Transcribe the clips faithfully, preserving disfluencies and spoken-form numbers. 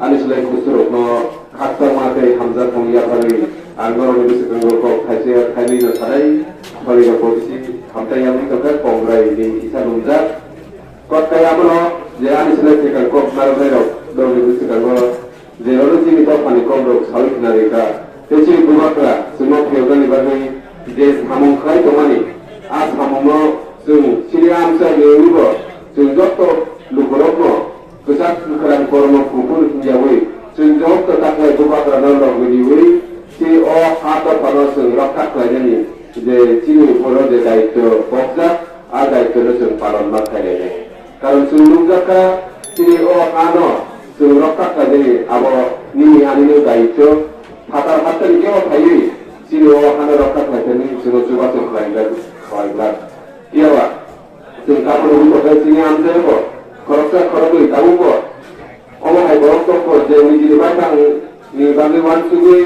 Ani slai kusurokno khakchangma tei hamjakmung yapharwi ang norokni bwswkango kok thaisa thainwino sanai, khoroknwi bo bisi hamtai yangwi tongkha, Kongrai ni kisa lumjak. Kok kaya bono je ani slai thekang kok narwknairok norokni bwswkango je oro chini dophani kokrok sawi khna rwkha. Tei chini bubagra chwngno phiyoknani bagwi je samung khlai tongmani, a samungno chwng chini amchaini wngwibo chwng joto lukurokno kwchak kwkhrang kormo kuphur hwnyawi chwng joto taklai bubagrano logwi riwi si o ha dophano chwng rokha khlainani je chini oro je daityo bokjak, a daityono chwng palon ma khlainai. Karon chwng nukjakha chini o hano chwng rokha khlainani abo nini anino daityo. Phatar hattani kebo phaiwi chini o hano rokha khlainani chwngno chubachu khlaijak, khlaijak. Phiya ba chwng tabuk nugwi tongkha chini amchaio bo khoroksa khoroknwi tabukbo omo hai borok tongkho je nijini baithang ni bagwi uansugwi,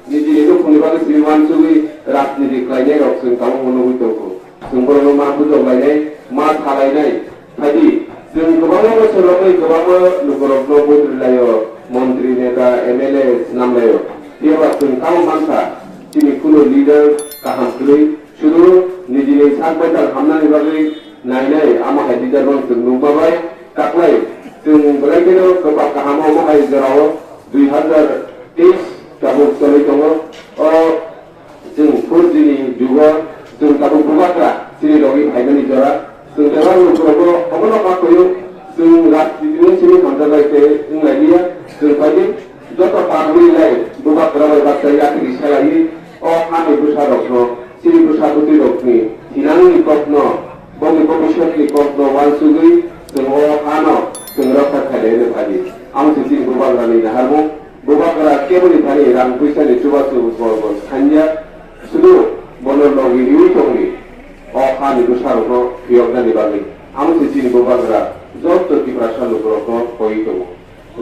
nijini nukhungni bagwi simi uansugwi rajniti khlainairok chwng tabukbo nugwi tongkho. Chwng borokno ma bujok lainai, ma salainai. Phaidi, chwng kwbangma bosor romwi kwbangma lukurokno bujrwi laio, montri, neta, M L A swnam laio. Phiya ba chwng tamo mankha, chini kuno leader kaham kwrwi, sudu nijini sak baithang hamnani bagwi nainai, amo hai leader rok chwng nukma bai taklai. Chwng belai kheno kwbak kaham omo hai jorao dui hazar teis tabuk choli tongo. O chwng four G ni jugo chwng tabuk bubagra chini logi phaimani jora. Chwng bebak lukurokno omono ma koyo chwng rajnitino simi hamjakbai khe wng lai liya. Chwng phaidi joto parwi lai bubagra bai baksa yakri salaiwi o hani bwsarokno chini bwsa bwtwirokni thinangni kokno boni bobiswtni kokno uansugwi chwng o hano chwng rokha khailai hwnwi phaidi. Amo se chini bubagrani naharmung. Bubagra keboni thani rang puisani chubachu bo bo sanja, sudu bono logi riwi tongdi. O hani bwsarokno phiyoknani bagwi amo se chini bubagra joto Tiprasa lukurokno koi tongo.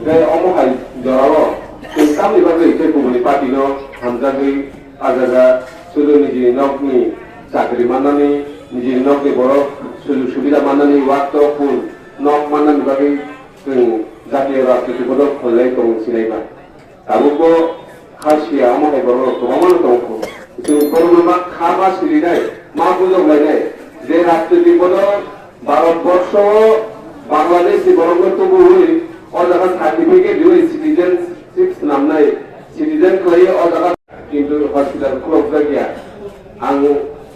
Tei omo hai jorao chwng tamni bagwi tei kubuni party no hamjagwi a jaga sudu nijini nokni chakri mannani, nijini nokni borok sujug subida mannani, wakto phul nok mannani bagwi chwng jatiyo rajniti bodol kholai tong sinai ba. Tabukbo kha siya omo hai borok rok kwbangma no tongkho. Chwng borokno ma kha ma silinai, ma bujok lainai. Je rajniti bono Bharat borsho o Bangladesh ni borokno tubuwi o jaga certificate riwi citizenship swnamnai, citizen khlaiwi o jaga kintu hospital khulokjak ya. Ang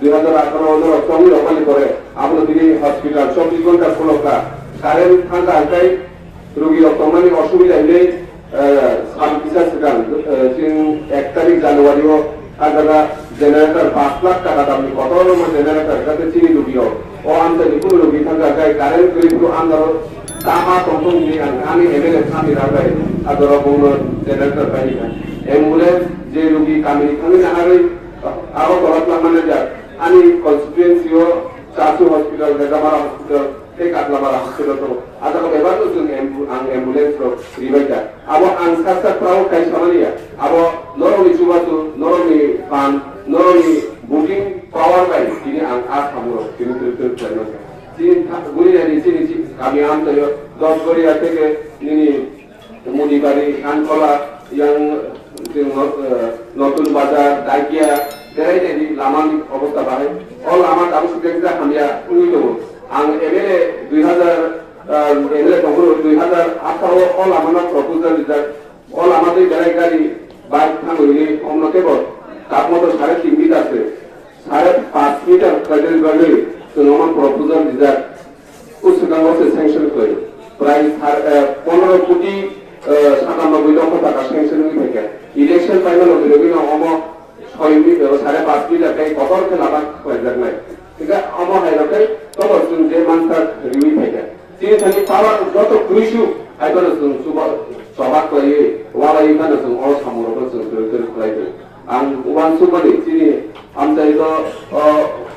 dui hazar atharo o norok chongwi rokmani pore abono tini hospital chobbish ghonta khulokha. Current thangkha hwnkhe Rugi rok tongmani osubida hinwi, eh, sal kisa swkang, eh, chwng ek tarik January o a jaga generator pash lakh taka damni kotorma generator, jate chini rugi rok o amchaini kunu rugi thangkha, tei current kwrwi phuru amjaro tama tongthok hinwi ang ani M L A thani rang bai a jorao bongno generator painai kha. Ambulance je rugi kamini thangwi naharwi abo tola twlangma nangjak ani constituency o Chasu hospital, Rejamara hospital, tei Katlamara hospital tongo. A jaga bebakno chwng ambu-, ang ambulance rok ribaikha. Abo ang sak sak private kai samani ya. Abo norokni chubachu, norokni phan, norokni voting power bai tini ang a samung rok tini twrwk twrwk khlai mankha. Chini tha-, Gurirani chini chi-, kami amchaio Dosgoria theke nini Mudibari, Khantola, yang chwng, eh, Notun Bazar, Dakia, berai naidi lamani obostha bahai. O lama tabuk sijak sijak hamya wngwi tongo. Ang M L A dui hazar, eh, M L A tongphuru dui hazar atharo o lamano proposal rijak. O lama twi belai gari bike thangwi hwnwi omno teibo tak motor sare tin meter se, sare panch meter khlaitani bagwi chwng omo proposal rijak. O swkango se sanction khlai. Prai sar-, eh, pondro koti, eh, satanoboi lokho taka sanction wngwi phaikha. Election paimano birogwino omo soi mi-, eh, sare panch meter tei kotor khe lama khlaijaknai. Hingkhe omo hai rok tei tobo chwng je mansak riwi phaikha. Chini thani power joto kwrwi su hai phano chwng chuba-, choba khlaiwi, walaiwi phano chwng o samung rokno chwng kwrwi kwrwi khlai tongo. Ang uansukmani chini amchaio, o,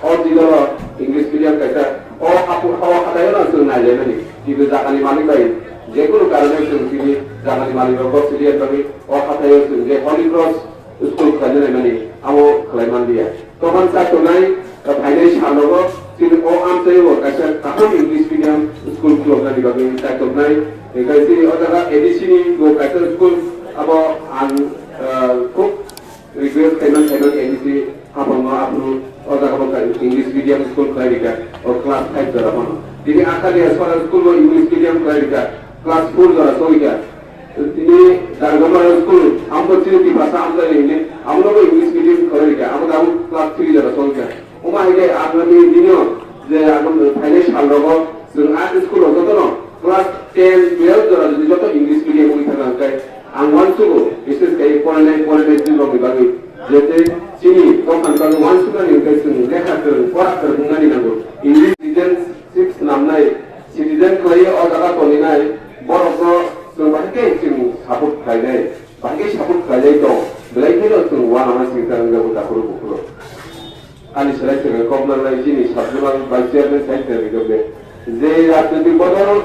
o jigolo English medium kaisa, o hapu-, o hataio no chwng nailaimani. Kintu jagani malik bai jekunu karone chwng chini jagani malik rokbo siriya bagwi o hataio chwng je Holy Cross school khlaina naimani amo khlai manliya. Toman cha tongnai, phainai salogo chini o amchaio kaisa kaham English medium School khuloknani bagwi chaitok nai. Kaisi o jaga A D C ni bo kaisa school abo ang, ah, khub request khaimang khaimang A D C hapangma aphuru o jaga bo English medium school khlai rikha o class five jora phano. Tini Akhalia Sora school bo English medium khlai rikha class four jora sogwikha. Tini Dargomara school, amo chini Tiprasa amchaini hini, amo nogo English medium khoroi kha, amo tabuk class three jora song kha. Omo hai khe agami dino je agam phainai sal rogo chwng a school o jotono class ten, twelve jora jodi joto English medium wngwi thang khe ang uansugo, bises khe porinai porinai jin rokni bagwi je tei chini dophani bagwi uansuknani hwnkhe chwng lekha kwrwng, pora kwrwng wngnani nango. English medium six namnai citizen khlaiwi o jaga toninai borokno chwng bahai khe chwng support khlainai, bahai khe support khlainai tong, belai kheno chwng uanama singsa wngjago takhoro bukhoro. Ani selai chwng kok nangnai chini sabjwlang bai chairman sai tongwi tongde. Je rajnitik bodol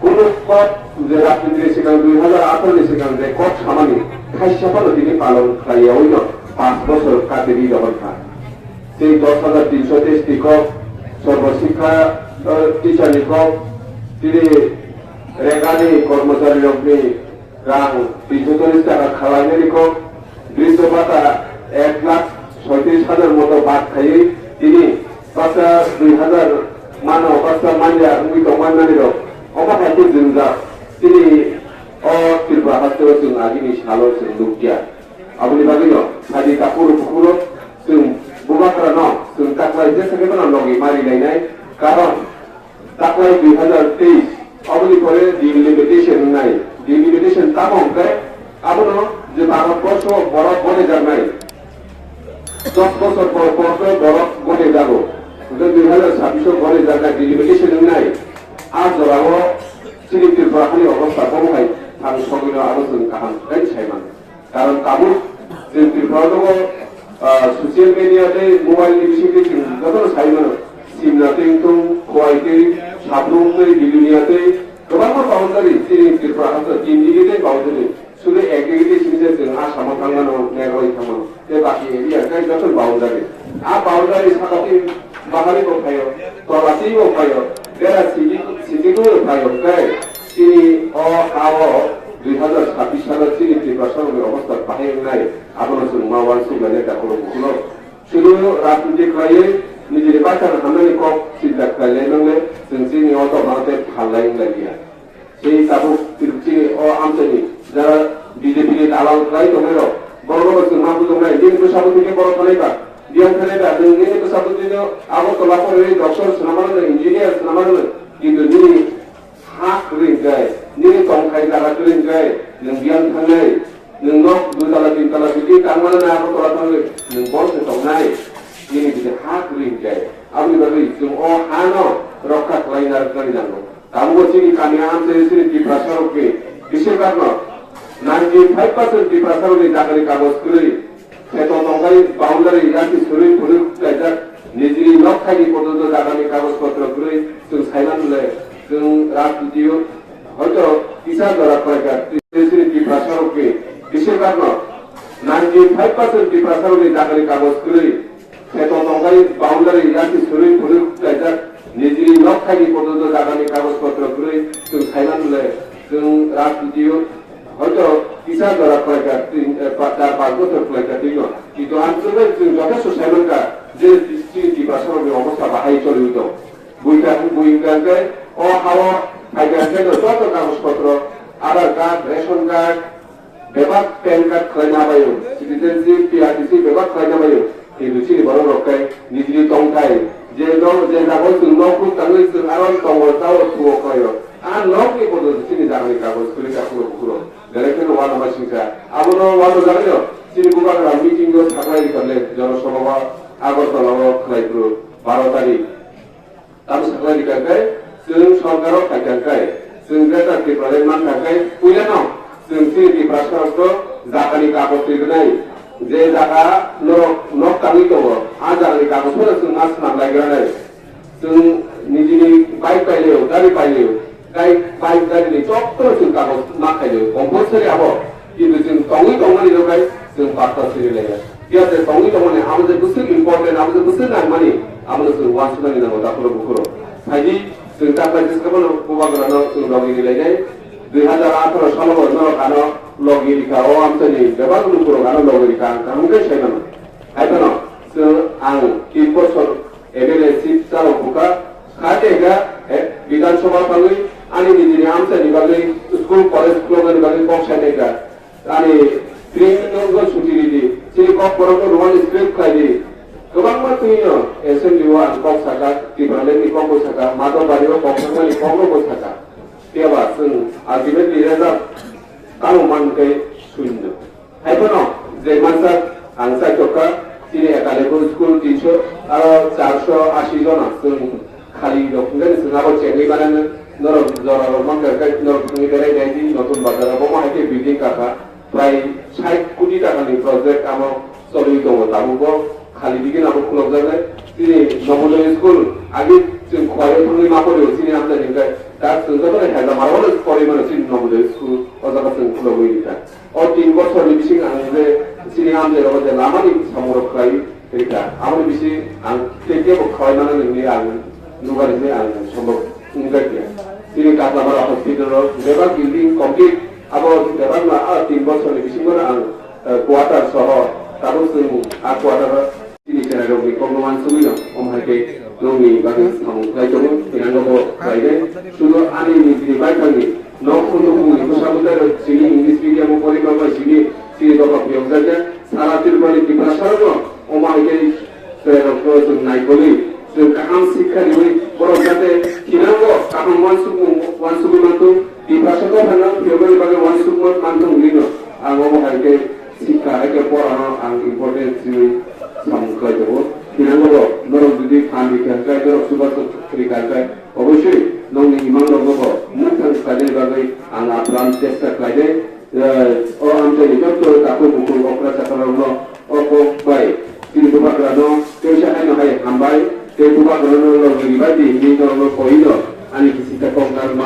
kunu kok je rajnitini swkang dui hazar atharo ni swkang je kok samani khaisa phano tini palon khlaiyawi no panch bosor kati ri rohor kha. Tei dos hajar tinso teis ni kok, Sarva Shiksha, eh, teacher ni kok, tini Rega ni kormochari rok ni rang tinso chollis taka khalai nani kok, Bridge Bhata ek lakh soitris hajar moto bad khaiwi tini baksa dui hajar mano, baksa manya wngwi tongmani rok. Omo hai khe jwngjak tini o Tripura haste o chwng agini salo chwng nukya. Aboni bagwino phaidi takhuk rok bukhuk rok chwng bubagra no chwng taklai jesa khe bono logi mari lainai, karon taklai dui hazar teis aboni pore delimitation wngnai, delimitation tamo hwnkhe abono je Bharat borsho borok gone jaknai dos bosor por por khe borok gone jago, hwnkhe dui hazar sabbish o gone jaknai delimitation wngnai. A jorao chini Tripura hani obostha bomo hai thang sogwino abo chwng kaham khe sai mano. Karon tabuk chwng Tripura o, ah, social media tei mobile ni bisingtwi chwng jotono sai mano. Simna tei wngthung, Khowai tei Sabrung tei Bilonia tei kwbangma boundary chini Tripura hasteo tin digwi tei boundary. Sudu ek digwi tei simi je chwng Assam o thang mano, Meghalaya thang mano. Tei baki area khe joto boundary. A boundary saka tei bahari bo phaio, tola tei bo phaio, bera sidi, sidi bo phaio, khe chini o ha o dui hazar sabbish salo chini Tiprasa rokni obostha bahai wngnai, abono chwng ma uansuk lainai takhuk rok bukhuk rok. Sudu rajniti khlaiwi nijini bachano hamnani kok chinta khlai lai mangle, chwng chini o tongmano tei phal lai wng lai ya. Tei tabuk chini o amchaini jara B J P ni dalal khlai tongnai rok, borok rok chwng ma bujoknai, nini bwsabo twi khe borok thanai ba, biyang thanai ba, nwng nini bwsabo twi no Agartala porwi doctor swnamano, engineer swnamano, kintu nini ha kwrwi hwnkhe, nini tongthai jaga kwrwi hwnkhe, nwng biyang thangnai, nwng nok dui tala tin tala building tangmano na Agartala thangwi, nwng bor se tongnai, nini bwsai ha kwrwi hwnkhe. Aboni bagwi chwng o ha no rokha khlai narwknani nango. Tabukbo chini kami amchai chini Tiprasa rokni besibak no ninety five percent Tiprasa rokni jagani kagoj kwrwi. Kheto tongkhai boundary yati suri phuri khlaijak nijini nok thaini porjonto jagani kagoj potro kwrwi chwng saiman le chwng rajniti o hoito kisa jora khlaikha chini Tiprasa rokni besibak no ninety five percent Tiprasa rokni jagani kagoj kwrwi. Kheto tongkhai boundary yati suri phuri khlaijak nijini nok thaini porjonto jagani kagoj potro kwrwi chwng saiman le chwng rajniti o hoito kisa jora khlaikha tin, eh, pa-, char panch bochor khlaikha twi no. Kintu ang chwngbai chwng jothesto saimankha je chini Tiprasa rokni obostha bahai choliwi tong. Buikha, buikha khe o ha o phaikha khe no joto kagoj potro, Aadhaar card, ration card, bebak pan card khlaina baio, citizenship, P R T C bebak khlaina baio. Kintu chini borok rok khe nijini tongthai, je nok, je jaga o chwng nok ruk tangwi chwng aro tongo, tao thuo khlaio. A nok ni bodol chini jagani kagoj kwrwi ka phuro bukhuro. Belai kheno uanama singsa. Abono uanajagwi no chini bubagra meeting o saklai rikha le, Jana Sabha o Agartala o khlai phuru baro tarik. Tamo saklai rikha khe, chwng sorkar o phaikha khe, chwng Greater Tipraland mankha khe, puila no chwng chini Tiprasa rok no jagani kagoj twi rwnai. Je jaga norok nok tangwi tongo, a jagani kagoj phano chwng ma swnam lai granai. Chwng nijini bike pailio, gari pailio, gai-, bike gari ni joto no chwng kagoj ma khailio, compulsory abo. Kintu chwng tongwi tongmani rok bai chwng patta siri laiya. Phiya je tongwi tongmani abo je bwswk important, abo je bwswk nangmani, abo no chwng uansuknani nango takhuro bukhuro. Phaidi Chwng ta khlai se sabo no bubagra no chwng logi ri lai nai. Dui hazar atharo salo bo norok ano logi ri kha, o amchai ni bebak lukurok ano logi ri kha, ang kaham khe sai mano. Hai phano chwng ang tin bosor M L A seat chalok bukha, kha khe kha, eh, Bidhan Sabha thangwi ani nijini amchai ni bagwi school college khuloknani bagwi kok sai nai kha. Ani Prince Nonggo Suti ridi, chini kok borok no rwmani script khlai di. Kwbangma twi no assembly o ang kok saka, Tipraland ni kok bo saka, Madhobari o kok thangmani kok no bo saka. Phiya ba chwng ultimately result tamo man khe shunyo. Hai phano je mansa ang sai tokka, chini Ekalekhur school tinso aro charso ashi jona chwng khali rok hwnkhe chwng abo chengwi mano, norok jora rok mankha khe norok thangwi berai nai di, notun bazar o bo hai khe building kakha, prai sait koti taka ni project amo choli tongo tabuk bo, khali digini abo khulokjaknai. Chini Nobodoy school agi chwng khwlai thangwi ma pori o chini amchai ni hwnkhe, ta chwng joto no heza maro no pori mano chini Nobodoy school o jaga chwng khulogwi rikha. O tin bosorni bisingo ang je chini amchairok je lamani samung rok khlai rikha, aboni bisi ang tei teibo khlai mano hinwi ang nukha hinwi ang sombok wngjakya. Chini Kaklamara hospital o bebak building complete, abo bebak no a tin bosorni bisingo no ang, eh, quarter soho tabuk chwng a quarter o Chini cherairokni kokno uansugwino, omo hai khe nokni bagwi samung khlai tongo, tei ang bo khlainai. Sudo ani nijini baithangni nok khundu khungni bwsa bwtairok chini English medium-o porima bai simi chini dopha phiyokjakya. Sara Tripurani Tiprasarokno omo hai khe cherairokno chwng naikolwi, chwng kaham sikha riwi borok jate thinango kaham uansukmung uansugwi manthung. Tiprasa dophano phiyoknani bagwi uansukma manthung hinwi no ang omo hai khe sikha hai khe porano ang important hinwi samung khlai tongo. Thinango bo norok jodi phan rikha hwnkhe, norok chubachu rikha hwnkhe, obosoi nokni imang rokno bo mwkhang khlainani bagwi ang apran chesta khlainai. Eh, o amchaini jotto takhuk bukhuk okra chakra rokno o kok bai chini bubagrano teisa haino hai hambai tei bubagrano logi ribai di hinwi norokno koino ani bisingtwi kok narwkma.